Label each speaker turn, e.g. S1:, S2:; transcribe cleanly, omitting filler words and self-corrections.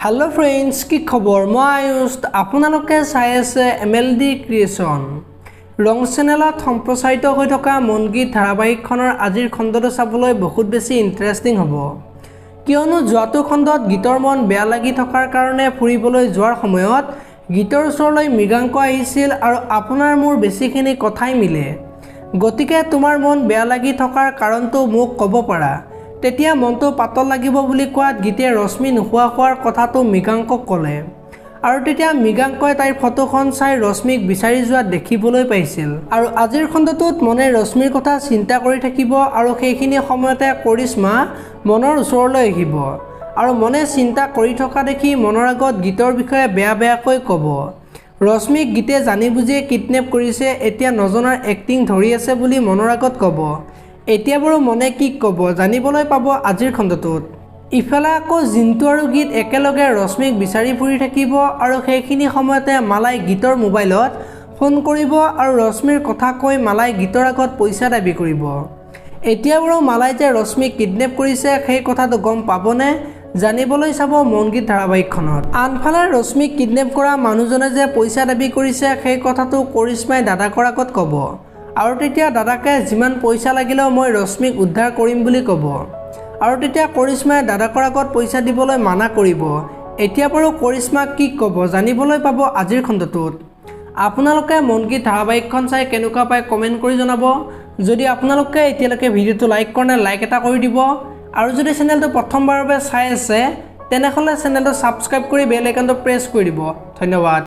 S1: Hello' friends, কি খবৰ? মই আয়ুষ, আপোনালোকে চাই আছে এমএলডি ক্ৰিয়েশ্যন। ৰং চেনেলত সম্প্ৰচাৰিত হৈ থকা মনগীত ধাৰাবাহিকখনৰ আজিৰ খণ্ডটো চাবলৈ বহুত বেছি ইণ্টাৰেষ্টিং হ'ব, কিয়নো যোৱাটো খণ্ডত গীতৰ মন বেয়া লাগি থকাৰ কাৰণে ফুৰিবলৈ যোৱাৰ সময়ত গীতৰ ওচৰলৈ মৃগাংক আহিছিল আৰু আপোনাৰ মোৰ বেছিখিনি কথাই মিলে, গতিকে তোমাৰ মন বেয়া লাগি থকাৰ কাৰণটো মোক ক'ব পাৰা, তেতিয়া মনটো পাতল লাগিব বুলি কোৱাত গীতে ৰশ্মি নোহোৱা হোৱাৰ কথাটো মৃগাংকক ক'লে। আৰু তেতিয়া মৃগাংকই তাইৰ ফটোখন চাই ৰশ্মিক বিচাৰি যোৱা দেখিবলৈ পাইছিল। আৰু আজিৰ খণ্ডটোত মনে ৰশ্মিৰ কথা চিন্তা কৰি থাকিব আৰু সেইখিনি সময়তে কৰিশ্মা মনৰ ওচৰলৈ আহিব আৰু মনে চিন্তা কৰি থকা দেখি মনৰ আগত গীতৰ বিষয়ে বেয়া বেয়াকৈ ক'ব। ৰশ্মিক গীতে জানি বুজিয়ে কিডনেপ কৰিছে, এতিয়া নজনাৰ এক্টিং ধৰি আছে বুলি মনৰ আগত ক'ব। এতিয়া বাৰু মনে কি ক'ব, জানিবলৈ পাব আজিৰ খণ্ডটোত। ইফালে আকৌ জিন্তু আৰু গীত একেলগে ৰশ্মিক বিচাৰি ফুৰি থাকিব আৰু সেইখিনি সময়তে মালাই গীতৰ মোবাইলত ফোন কৰিব আৰু ৰশ্মিৰ কথা কৈ মালাই গীতৰ আগত পইচা দাবী কৰিব। এতিয়া বাৰু মালাই যে ৰশ্মিক কিডনেপ কৰিছে সেই কথাটো গম পাবনে, জানিবলৈ চাব মনগীত ধাৰাবাহিকখনত। আনফালে ৰশ্মিক কিডনেপ কৰা মানুহজনে যে পইচা দাবী কৰিছে সেই কথাটো কৰিশ্মাই দাদাকৰ আগত ক'ব আৰু তেতিয়া দাদাকে যিমান পইচা লাগিলেও মই ৰশ্মিক উদ্ধাৰ কৰিম বুলি ক'ব আৰু তেতিয়া কৰিশ্মাই দাদাকৰ আগত পইচা দিবলৈ মানা কৰিব। এতিয়া বাৰু কৰিশ্মাক কি ক'ব, জানিবলৈ পাব আজিৰ খণ্ডটোত। আপোনালোকে মনগীত ধাৰাবাহিকখন চাই কেনেকুৱা পায় কমেণ্ট কৰি জনাব। যদি আপোনালোকে এতিয়ালৈকে ভিডিঅ'টো লাইক কৰা নাই, লাইক এটা কৰি দিব আৰু যদি চেনেলটো প্ৰথমবাৰৰ বাবে চাই আছে তেনেহ'লে চেনেলটো ছাবস্ক্ৰাইব কৰি বেল আইকনটো প্ৰেছ কৰি দিব। ধন্যবাদ।